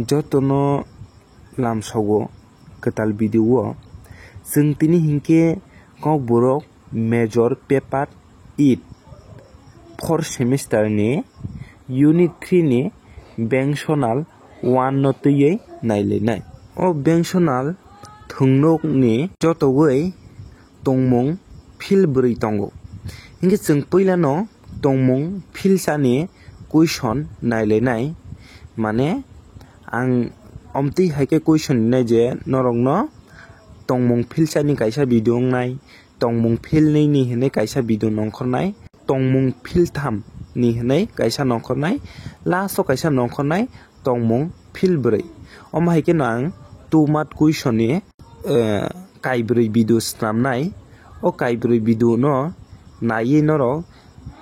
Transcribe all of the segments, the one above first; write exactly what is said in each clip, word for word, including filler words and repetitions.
Jotono lamsogo kwtal video o. Chwng tini hinkhe Kokborok major paper eight fourth semester ni unit three ni bengsonal one no twiwi nailainai. O bengsonal thwngnokni jotogwi tongmung field bwrwi tongo. Hinkhe chwng puilano tongmung field sani question nailainai. Mane ang omtwi hai khe question rinai je norokno tongmung field sani kaisa video wngnai, tongmung field nini hinwi kaisa video nongkhornai, tongmung field tham ni hinwi kaisa nongkhornai, last o kaisa nongkhornai tongmung field bwrwi. Omo hai kheno ang two mark question ni, eh, kaibrwi video swnamnai. O kaibrwi video no naiwi norok,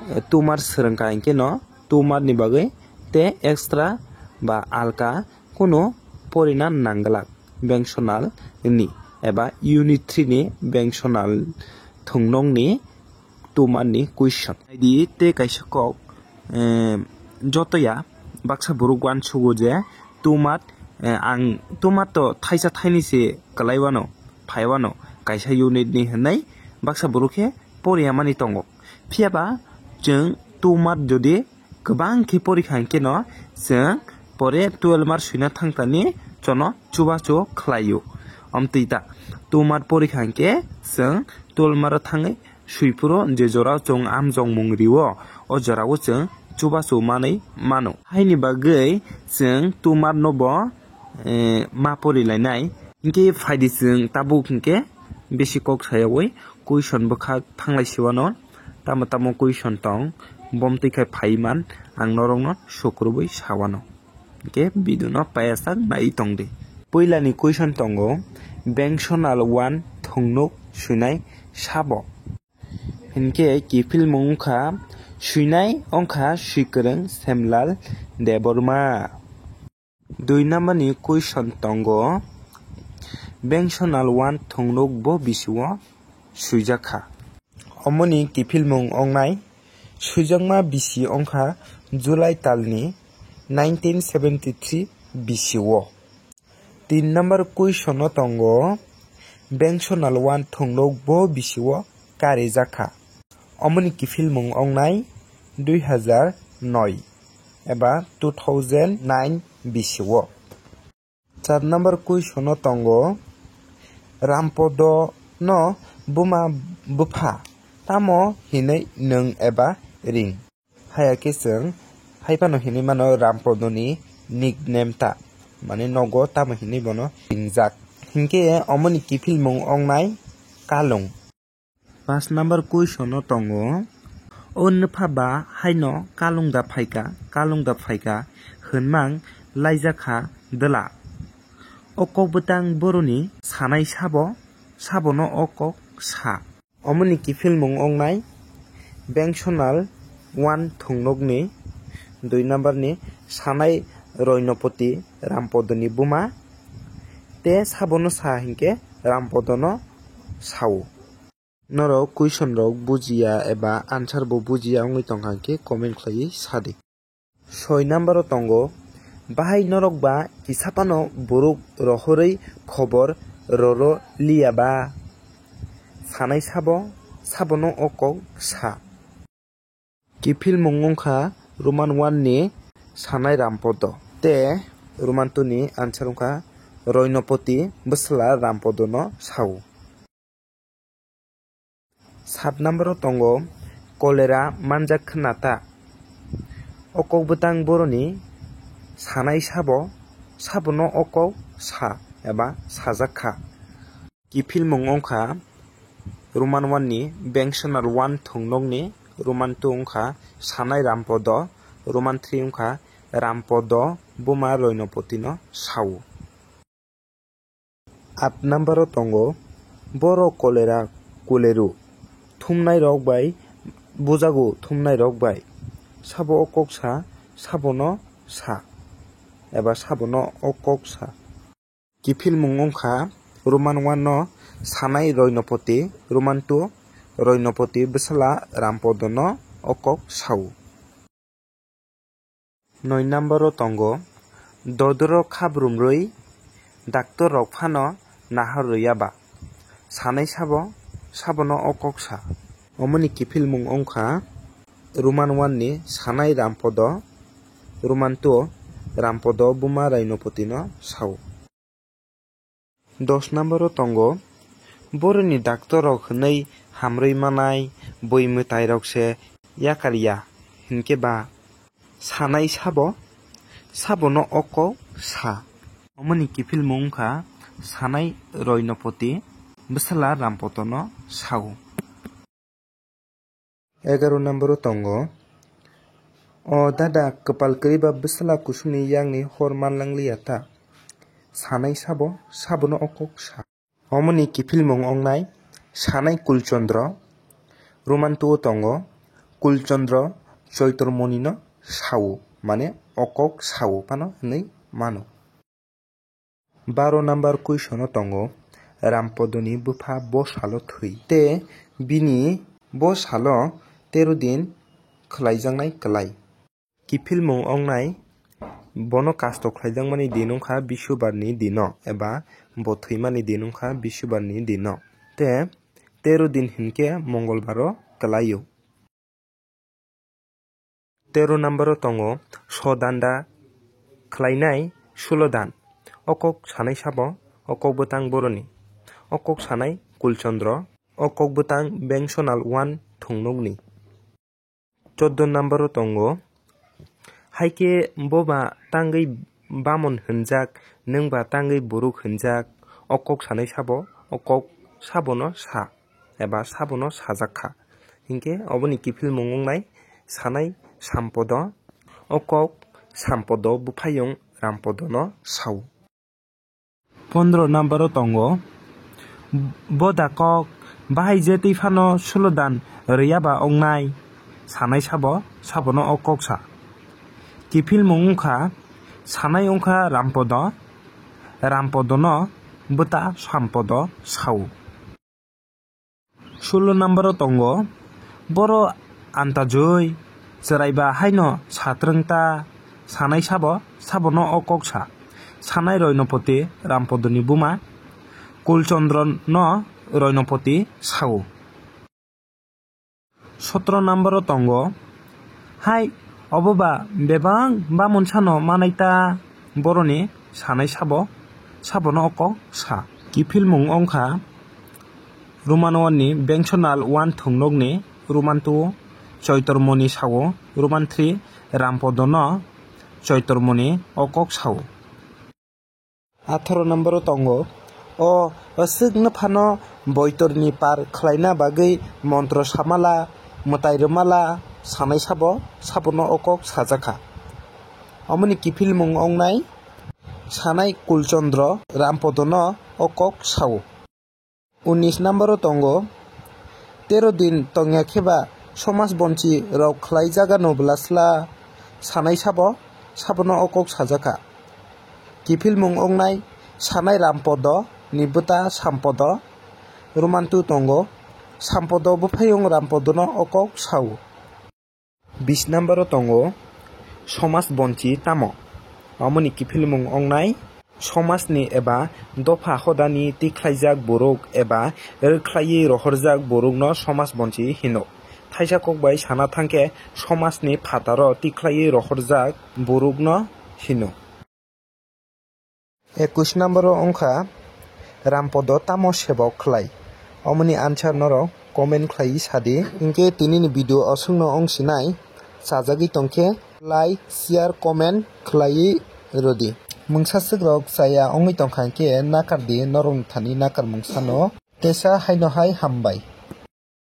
eh, two mark swrwngkha hinkhe no two mark ni bagwi te extra ba alka kunu porina nangglak bengsonal ni eba unit three ni bengsonal thwngnokni two mark ni question. Naidi tei kaisa kok, eh, jotoya baksa borok uansugo je two mark, eh, ang two mark to thaisa thaini se kwlaiwano, phaiwano kaisa unit ni hinwi baksa borok khe poriya mani tongo. Phiyaba chwng two mark jodi kwbang khe porikha hinkhe no chwng pore twelve mark swina thangtani chono chubachu khlaio. Amtwi ta two mark porikha hinkhe chwng twelve mark o thangwi swiphuru je jora chwng amjokmung rio, o jorao chwng chubachu manwi mano. Haini bagwi chwng two mark no bo, eh, ma porilainai. Hinkhe phaidi chwng tabuk hinkhe bisi kok sayawi question bwkha thanglai siwano. Tamo tamo question tong, bomtwi khai phaiman ang norokno sukrubwi sawano. Hinkhe video no payasak nai tongdi. Puilani question tongo, bengsonal one thwngnok swinai sabo? Hinkhe kiphilmung wngkha, swinai wngkha Swikwrwng Semlal Debbarma. Dui number ni question tongo, bengsonal one thwngnok bo bisio swijakha? Omoni kiphilmung wngnai swijakma bisi wngkha July talni nineteen seventy three bisio. Tin number question o tongo, bengsonal one thwngnok bo bisio karijakha? Omoni kiphilmung wngnai dui hazar noi eba two thousand nine bisio. Char number question o tongo, Rampodo no buma bupha tamo hinwi nwng eba ring? Haya khe chwng hai phano hinwi mano Rampodo ni nickname ta, mane nogo tamo hinwi bono ringjak. Hinkhe omoni kiphilmung wngnai Kalung. Paanch number question o tongo, o nwpha ba haino Kalung da phaika, Kalung da phaika hwnmang laijakha dwla. O kok bwtang boroni sanai sabo, sabono o kok sa. Omoni kiphilmung wngnai bengsonal one thwngnokni dui number ni sanai Roinopoti Rampodoni buma, te sabono sa hinkhe Rampodono sao. Norok question rok bujiya eba answer bo bujiya wngwi tongkha hinkhe comment khlaiwi sadi. Soi number o tongo, bahai norok ba kisa phano borok rohorwi khobor roro liya ba? Sanai sabo, sabono o kok sa. Kiphilmung wngkha Roman one ni sanai Rampodo tei Roman two ni answer wngkha Roinopoti bwsla Rampodono sao. Sat number o tongo, cholera manjak khna ta. O kok bwtang boroni sanai sabo, sabono o kok sa eba sajak kha. Kiphilmung wngkha Roman one ni bengsonal one thwngnokni, Roman two wngkha sanai Rampodo, Roman three wngkha Rampodo buma Roinopotino sao. Aat number o tongo, borok cholera, kuleru thumnai rok bai bujago, thumnai rok bai sabo o kok sa, sabono sa eba sabono o kok sa. Kiphilmung wngkha Roman one no sanai Roinopoti, Roman two Roinopoti bwsla Rampodono o kok sao. Noi number o tongo, Dodorok khabrum rwi doctor rok phano nahar rwya ba. Sanai sabo, sabono o kok sa. Omoni kiphilmung wngkha Roman one ni sanai Rampodo, Roman two Rampodo buma Rainopoti no sao. Dos number o tongo, boroni doctor rok hwnwi hamrwi manai bwi mwtai rok se yakar ya hinkhe ba sanai sabo, sabono o kok sa. Omoni kiphilmung wngkha sanai Roinopoti bwsala Rampodono sao. Egaroh number o tongo, o dada kwpal kwrwi ba bwsala kusumni yakni hor manlangliya ta, sanai sabo, sabono o kok sa. Omoni kiphilmung wngnai sanai Kulchandra, Roman two o tongo, Kulchandra Choitormonino sao, mane o kok sao phano hwnwi mano. Baro number question o tongo, Rampodoni bupha bo salo thwi, te bini bo salo tero din khwlaijaknai kwlai. Kiphilmung wngnai, bono kasto khlaijakmani din wngkha Bisubarni dino eba bo thwimani din wngkha Bisubarni dino, te tero din hinkhe Mongolbaro kwlaio. Tero number o tongo sodanda khlainai sulodan. O kok sanai sabo, o kok bwtang boroni. O kok sanai Kulchandra, o kok bwtang Bengsonal one thungnukni. Chordo number o tongo, haikhe boba tangwi bamon hwnjak, nwngba tangwi borok hwnjak, o kok sanai sabo, o kok sabono sa eba sabono sajak kha. Hinkhe oboni kiphilmung wngnai sanai Sampodo, o kok Sampodo buphaiyung Rampodono sao. Pondro number o tongo, bo da kok bahai je twi phano sulodan rwya ba wngnai, sanai sabo, sabono o kok sa. Kiphilmung wngkha, sanai wngkha Rampodo, Rampodono bwta Sampodo sao. Sulo number o tongo, boro antajoi chwraiba haino satrwng ta, sanai sabo, sabono o kok sa. Sanai Roinopoti Rampodoni buma Kulchandra no Roinopoti sao. Sotro number o tongo, hai obo ba bebak bamon sano manai ta, boroni sanai sabo, sabono o kok sa. Kiphilmung wngkha Roman one ni Bengsonal one thungnukni, Roman two Choitormoni sao, Roman three Rampodono Choitormoni o kok sao. Atharo number o tongo, o aswk no phano boitorni par khlaina bagwi montro samala, mwtai rwmala, sanai sabo, sabono o kok sajakha. Omoni kiphilmung wngnai sanai Kulchandra Rampodono o kok sao. Unis number o tongo, tero din tongya khe ba somaj bonchi rok khlai jaga no bwlasla, sanai sabo, sabono o kok sajakha. Kiphilmung wngnai sanai Rampodo ni bwta Sampodo, Roman two tongo, Sampodo buphaiyung Rampodono o kok sao. Bis number o tongo somaj bonchi tamo? Omoni kiphilmung wngnai somajni eba dopha hodani tikhlaijak borok eba rwkhlaiwi rohorjak borokno somaj bonchi hino. Thaisa kok bai sana thangkhe somajni phataro tikhlaiwi rohorjak borokno hino. Ekwis number o wngkha Rampodo tamo sebok khlai? Omoni answer norok comment khlaiwi sadi. Hinkhe tinini video aswkno wng sinai, chajagwi tongkhe like, share, comment khlaiwi rwdi. Mungsa swkrok chaya wngwi tongkha hinkhe nakardi norokni thani nakar mungsano. Teisa haino hai hambai.